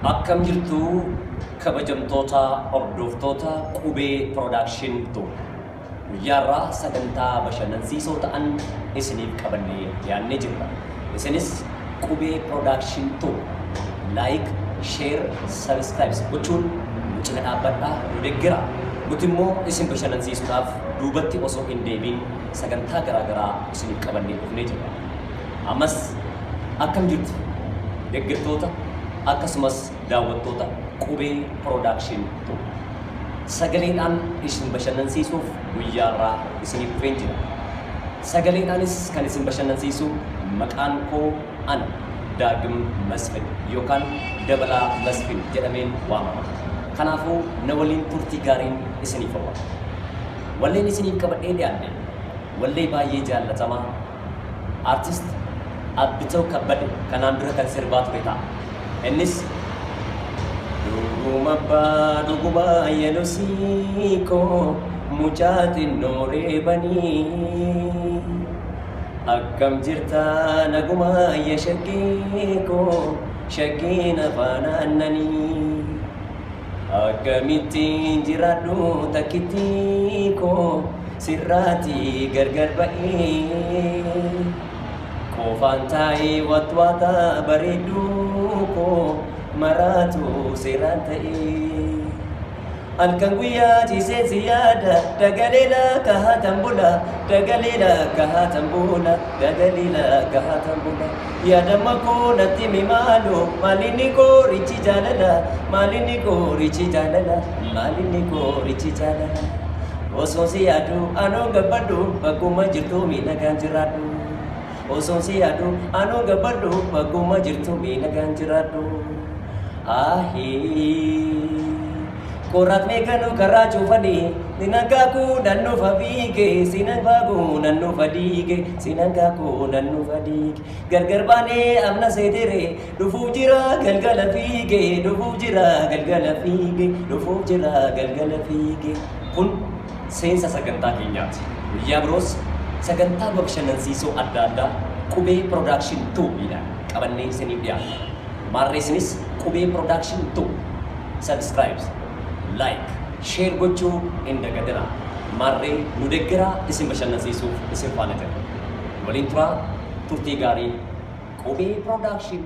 Akkam jirtu kabajamtoota hordoftoota Qubee Production 2. Guyyaarraa sagantaa bashannansiisoo ta'an isiniif qabannee dhiyaannee jirra. Isinis Qubee Production 2 like, share, subscribe gochuun nu cina dhaabbadhaa, nu deeggaraa. Nuti immoo isin bashannansiisuudhaaf duubatti osoo hin deebiin sagantaa garaagaraa isiniif qabannee dhufnee jirra. Ammas akkam jirtu deeggartoota akkasumas daawwattoota Qubee Production 2. Sagaleedhaan isin bashannansiisuuf guyyaarraa isiniif dhufeen jira. Sagaleedhaanis kan isin bashannansiisu maqaan koo ana Daagim Masfin yookaan Dabalaa Masfin jedhameen waamama. Kanaafuu na waliin turtii gaariin isiniif hawwa. Walleen isiniif qabadhee dhiyaadhe wallee baay'ee jaallatamaa Artist Abbitoo Kabbade kanaan dura kan sirbaa ture ta'a. Innis Dhuguma abbaa dhuguma yelusii koo mucaa xinnoo reebanii akkam jirta naguma ya shaggee koo shaggeen afaan aannanii akkamittiin jiraadhu takkittii koo sirraatii gargar ba'ee qofaan taa'ee watwaata bareedduu koo maraatu seeraan ta'ee. Halkan guyyaa ciiseen si yaada dagaleela kahaatan bula dagaleela kahaatan bula dagaleela kahaatan bula yaadama koo natti mimaalu maalinni koorichi jaalala maalinni koorichi jaalala maalinni koorichi jaalala osoo si yaadu anoo gabbadhu bakkuma jirtu miidhagaan jiraadhu osoo si yaadu anoo gabbadhu bakkuma jirtu miidhagaan jiraadhu ahii. Qoraat meeqanuu karaa cuufanii sinankaakuu nannuufa fiige sinankaakuu nannuufa diige sinankaakuu nannuufa diige gargar baanee amna seetere dhufuuf jira galgala fiige dhufuuf jira galgala fiige dhufuuf jira galgala fiige. Kun seensa sagantaa keenyaati. Guyyaa biroos sagantaa bashannansiisoo adda addaa Qubee Production 2dhaan qabannee isiniif dhiyaanna. Maarree isinis Qubee Production 2 subscribe, like, share gochuu hin dagatinaa. Maarree nu deeggaraa isin bashannansiisuuf isin faana jira. Waliin turaa turtii gaarii Qubee Production.